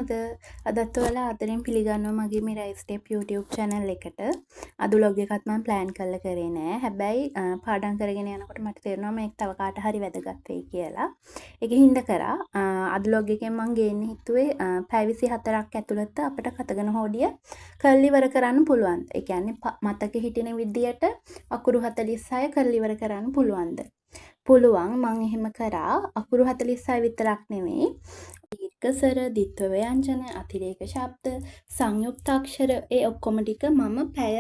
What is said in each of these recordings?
කොහොමද? අදත් ඔයාලා ආදරෙන් පිළිගන්නවා මගේ මේ රයිස් ස්ටෙප් YouTube channel එකට. අද ව්ලොග් එකත් මම ප්ලෑන් කරලා කරේ නෑ. හැබැයි පාඩම් කරගෙන යනකොට මට තේරුණා මේක තව කාට හරි වැදගත් වෙයි කියලා. ඒක හින්දා කරා. අද ව්ලොග් එකෙන් මං ගේන්න හිතුවේ පැය 24ක් ඇතුළත අපිට කතගන හෝඩිය කරලා ඉවර කරන්න පුළුවන්ද? ඒ කියන්නේ මතක හිටින විදියට අකුරු 46 කරලා ඉවර කරන්න පුළුවන්ද? පුළුවන්. මං එහෙම කරා. අකුරු 46 විතරක් නෙමෙයි. දීර්ඝ ස්වර, ද්විත්ව ව්‍යංජන, අතිරේක ශබ්ද, සංයුක්ත අක්ෂර ඒ ඔක්කොම ටික මම පැය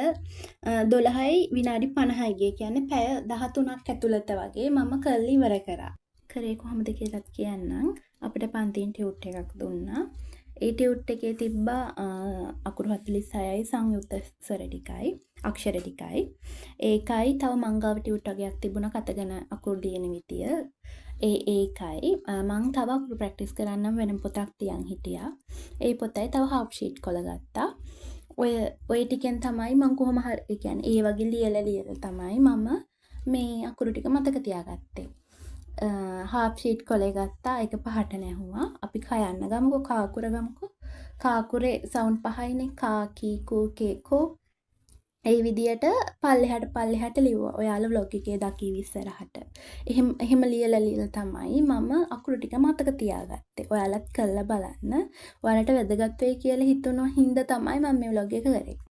12යි විනාඩි 50යි ගියේ. කියන්නේ පැය 13ක් ඇතුළත වගේ මම කරලා ඉවර කරා. කරේ කොහොමද කියලාත් කියන්නම්. අපිට පන්තියෙන් ටියුට් එකක් දුන්නා. ඒ ටියුට් එකේ තිබ්බා අකුරු 46යි සංයුක්ත ස්වර ටිකයි අක්ෂර ටිකයි. ඒකයි තව මං ගාව ටියුට් වගයක් තිබුණා කතගන අකුරු ලියන විදිය. ඒකයි මං තව අකුරු ප්‍රැක්ටිස් කරන්නම් වෙනම පොතක් තියන් හිටියා. ඒ පොතයි තව හාෆ් ෂීට් කොළ ගත්තා. ඔය ඔය ටිකෙන් තමයි මං කොහොම හරි, ඒ කියන්නේ ඒ වගේ ලියලා ලියලා තමයි මම මේ අකුරු ටික මතක තියාගත්තේ. හාෆ් ෂීට් කොලේ ගත්තා. ඒක පහට නැහුවා. අපි කයන්න ගමුකෝ, කාකුර ගමුකෝ. කාකුරේ සවුන්ඩ් පහයිනේ. කා, කී, කූ, කේ, කෝ. ඒ විදියට පල්ලෙහාට පල්ලෙහාට ලිව්වා. ඔයාලා ව්ලොග් එකේ දකීවි ඉස්සරහට. එහෙම එහෙම ලියලා ලියලා තමයි මම අකුරු ටික මතක තියාගත්තේ. ඔයාලත් කරලා බලන්න. ඔයාලට වැදගත් වෙයි කියලා හිතුණා හින්දා තමයි මම මේ ව්ලොග් එක කරේ.